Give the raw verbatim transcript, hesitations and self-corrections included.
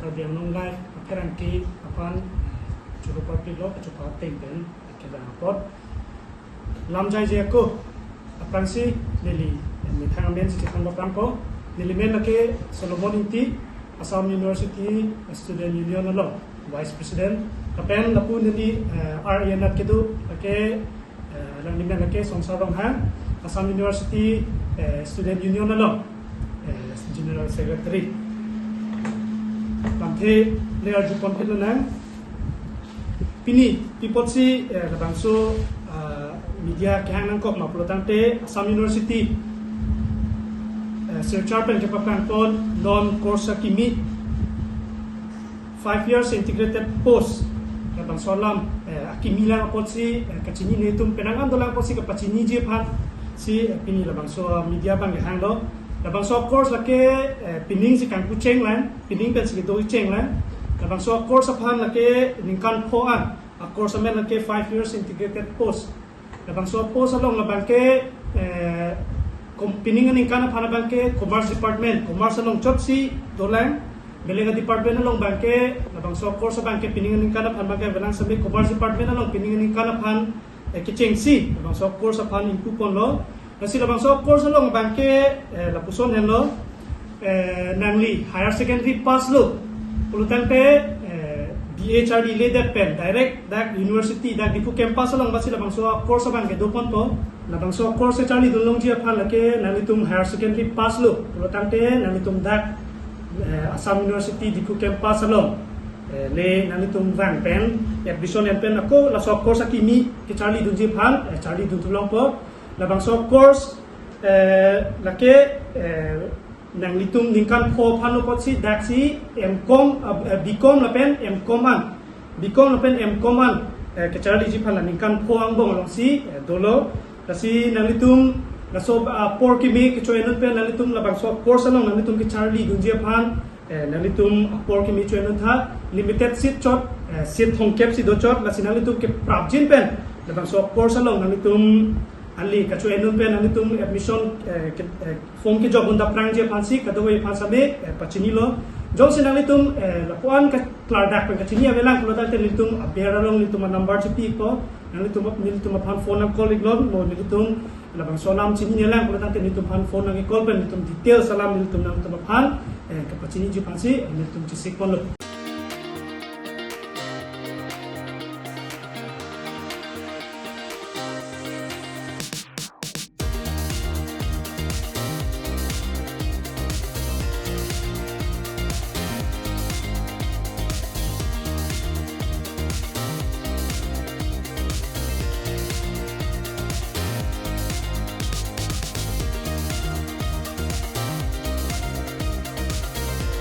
Karbi Anglong Live apherangke aphan choro parpiklo, kachopa ateng pen kedam apot. Lamjaije ako aphrangsi neli methang amen si chethan bapang ko. Neli men lake Solomon Ingti, Assam University Student Union along Vice President. Lapen lapu neli eh, R A N at kedo lake eh, alangli men lake Songsar Ronghang, Assam University eh, Student Union along eh, General Secretary. Lamthe le arjupon pilo nang. Pini, pi apotsi eh, labangso ah, media kehang nangkok ma pulo tangte Assam University eh, Silchar pen kepaphrangpon non course akimi five years integrated post, labangso alam eh, akimi lang apotsi eh, kachini netum penang an dolang apotsi kapachiniji aphan si eh, pini labangso media abang kehanglo. Labangso course lake eh, pining si kangkucheng lang, pining pen si kedo cheng lang. Labangso course aphan lake ningkan pho an, a course amen lake five years integrated post. Labangso post along labangke eh, kom- pining aningkan aphan abangke Commerce Department, Commerce along chotsi dolang. Belega department along abangke, labangso course abangke pining aningkan aphan abangke belang sampai Commerce Department along pining aningkan aphan eh, kechengsi labangso course aphan ingpuponlo. Lasi labangso course along abangke eh, lapuson henlo, eh, nangli higher secondary pass lo pulo tangte eh, B A charli ledet pen direct dak university, dak Diphu campus along basi labangso course abangke doponpo. Labangso course charlidun longji aphan lake nanglitum higher secondary pass lo pulo tangte nanglitum dak eh, Assam University Diphu campus along eh, le nanglitum vang pen admission en pen ako laso course akimi kecharlidunji aphan eh, charlidun thu longpo. Labangso course eh, lake eh, nanglitum ningkan pho aphan lo apotsi daksi M.Com, eh, B.Com lapen M.Com an, B.Com lapen M.Com an eh, kecharliji aphan la ningkan pho angbong alongsi eh, dolo. Lasi nanglitum laso apor kimi kecho-enun pen nanglitum labangso course along nanglitum kecharlidunji aphan eh, nanglitum apor kimi cho-enun tha. Limited seat chot, eh, seat thomkep si do chot, lasi nanglitum keprapjin pen labangso course along nanglitum ali kacho-enun pen nanglitum admission eh, ke- eh, form kejok un daprangji aphansi kadokave aphan same eh, pachinilo. Jongsi nanglitum eh, lapuan ka klardak pen kachini avelang pulo tangte nelitum aber along nelitum number chipipo, nanglitum nelitum aphan phone nang call iklon, mo nelitum labangso alam chinine lang pulo tangte nelitum aphan phone nang call pen nelitum details alam nelitum nangtum aphan eh, kapachiniji aphansi eh, nelitum chesikponlo.